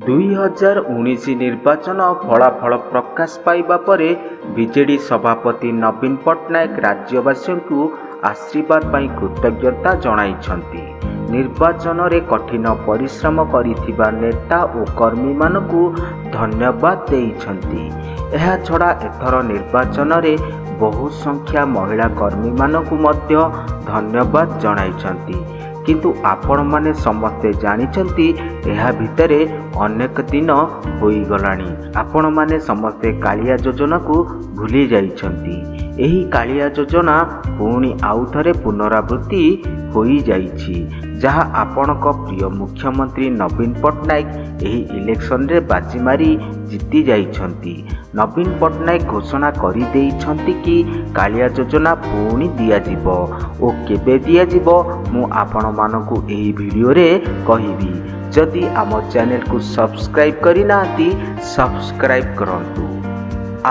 2019 ନିର୍ବାଚନ ଫଳାଫଳ ପ୍ରକାଶ ପାଇବା ପରେ ବିଜେଡି ସଭାପତି ନବୀନ ପଟ୍ଟନାୟକ ରାଜ୍ୟବାସୀଙ୍କୁ ଆଶୀର୍ବାଦ ପାଇଁ କୃତଜ୍ଞତା ଜଣାଇଛନ୍ତି। ନିର୍ବାଚନରେ କଠିନ ପରିଶ୍ରମ କରିଥିବା ନେତା ଓ କର୍ମୀମାନଙ୍କୁ ଧନ୍ୟବାଦ ଦେଇଛନ୍ତି। ଏହାଛଡ଼ା ଏଥର ନିର୍ବାଚନରେ ବହୁ ସଂଖ୍ୟା ମହିଳା କର୍ମୀମାନଙ୍କୁ ମଧ୍ୟ ଧନ୍ୟବାଦ ଜଣାଇଛନ୍ତି। କିନ୍ତୁ ଆପଣମାନେ ସମସ୍ତେ ଜାଣିଛନ୍ତି, ଏହା ଭିତରେ ଅନେକ ଦିନ ହୋଇଗଲାଣି, ଆପଣମାନେ ସମସ୍ତେ କାଳିଆ ଯୋଜନାକୁ ଭୁଲି ଯାଇଛନ୍ତି। ଏହି କାଳିଆ ଯୋଜନା ପୁଣି ଆଉଥରେ ପୁନରାବୃତ୍ତି ହୋଇଯାଇଛି, ଯାହା ଆପଣଙ୍କ ପ୍ରିୟ ମୁଖ୍ୟମନ୍ତ୍ରୀ ନବୀନ ପଟ୍ଟନାୟକ ଏହି ଇଲେକ୍ସନରେ ବାଜି ମାରି ଜିତି ଯାଇଛନ୍ତି। ନବୀନ ପଟ୍ଟନାୟକ ଘୋଷଣା କରିଦେଇଛନ୍ତି କି କାଳିଆ ଯୋଜନା ପୁଣି ଦିଆଯିବ ଓ କେବେ ଦିଆଯିବ, ମୁଁ ଆପଣମାନଙ୍କୁ ଏହି ଭିଡ଼ିଓରେ କହିବି। ଯଦି ଆମ ଚ୍ୟାନେଲକୁ ସବସ୍କ୍ରାଇବ୍ କରିନାହାନ୍ତି, ସବସ୍କ୍ରାଇବ୍ କରନ୍ତୁ।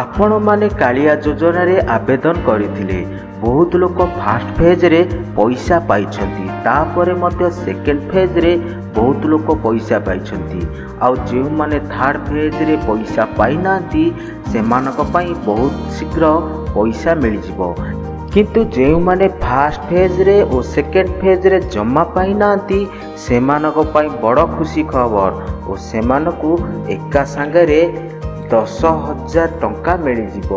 ଆପଣମାନେ କାଳିଆ ଯୋଜନାରେ ଆବେଦନ କରିଥିଲେ। ବହୁତ ଲୋକ ଫାଷ୍ଟ ଫେଜ୍ରେ ପଇସା ପାଇଛନ୍ତି। ତାପରେ ମଧ୍ୟ ସେକେଣ୍ଡ ଫେଜ୍ରେ ବହୁତ ଲୋକ ପଇସା ପାଇଛନ୍ତି। ଆଉ ଯେଉଁମାନେ ଥାର୍ଡ଼ ଫେଜ୍ରେ ପଇସା ପାଇନାହାନ୍ତି, ସେମାନଙ୍କ ପାଇଁ ବହୁତ ଶୀଘ୍ର ପଇସା ମିଳିଯିବ। କିନ୍ତୁ ଯେଉଁମାନେ ଫାଷ୍ଟ ଫେଜ୍ରେ ଓ ସେକେଣ୍ଡ ଫେଜ୍ରେ ଜମା ପାଇନାହାନ୍ତି, ସେମାନଙ୍କ ପାଇଁ ବଡ଼ ଖୁସି ଖବର ଓ ସେମାନଙ୍କୁ ଏକା ସାଙ୍ଗରେ 10,000 ଟଙ୍କା ମିଳିଯିବ।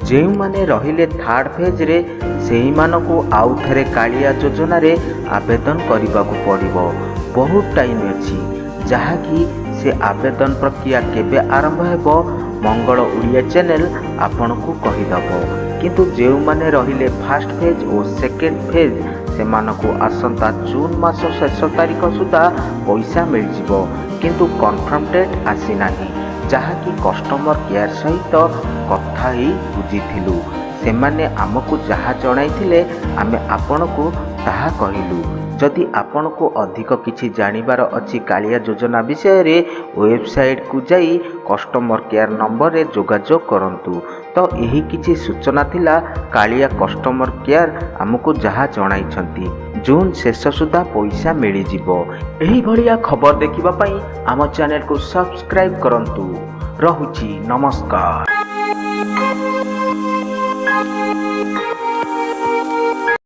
ଯେଉଁମାନେ ରହିଲେ ଥାର୍ଡ଼ ଫେଜ୍ରେ, ସେହିମାନଙ୍କୁ ଆଉ ଥରେ କାଳିଆ ଯୋଜନାରେ ଆବେଦନ କରିବାକୁ ପଡ଼ିବ। ବହୁତ ଟାଇମ୍ ଅଛି, ଯାହାକି ସେ ଆବେଦନ ପ୍ରକ୍ରିୟା କେବେ ଆରମ୍ଭ ହେବ, ମଙ୍ଗଳ ଓଡ଼ିଆ ଚ୍ୟାନେଲ ଆପଣଙ୍କୁ କହିଦେବ। କିନ୍ତୁ ଯେଉଁମାନେ ରହିଲେ ଫାଷ୍ଟ ଫେଜ୍ ଓ ସେକେଣ୍ଡ ଫେଜ୍, ସେମାନଙ୍କୁ ଆସନ୍ତା ଜୁନ୍ ମାସ ଶେଷ ତାରିଖ ସୁଦ୍ଧା ପଇସା ମିଳିଯିବ। କିନ୍ତୁ କନଫର୍ମ ଡେଟ୍ ଆସିନାହିଁ, ଯାହାକି କଷ୍ଟମର କେୟାର ସହିତ କଥା ହେଇ ବୁଝିଥିଲୁ। ସେମାନେ ଆମକୁ ଯାହା ଜଣାଇଥିଲେ, ଆମେ ଆପଣଙ୍କୁ ତାହା କହିଲୁ। ଯଦି ଆପଣଙ୍କୁ ଅଧିକ କିଛି ଜାଣିବାର ଅଛି କାଳିଆ ଯୋଜନା ବିଷୟରେ, ୱେବସାଇଟ୍କୁ ଯାଇ କଷ୍ଟମର କେୟାର ନମ୍ବରରେ ଯୋଗାଯୋଗ କରନ୍ତୁ। ତ ଏହି କିଛି ସୂଚନା ଥିଲା, କାଳିଆ କଷ୍ଟମର କେୟାର ଆମକୁ ଯାହା ଜଣାଇଛନ୍ତି। ଜୁନ୍ ଶେଷ ସୁଦ୍ଧା ପଇସା ମିଳିଯିବ। ଏହିଭଳିଆ ଖବର ଦେଖିବା ପାଇଁ ଆମ ଚ୍ୟାନେଲକୁ ସବସ୍କ୍ରାଇବ୍ କରନ୍ତୁ। ରହୁଛି, ନମସ୍କାର।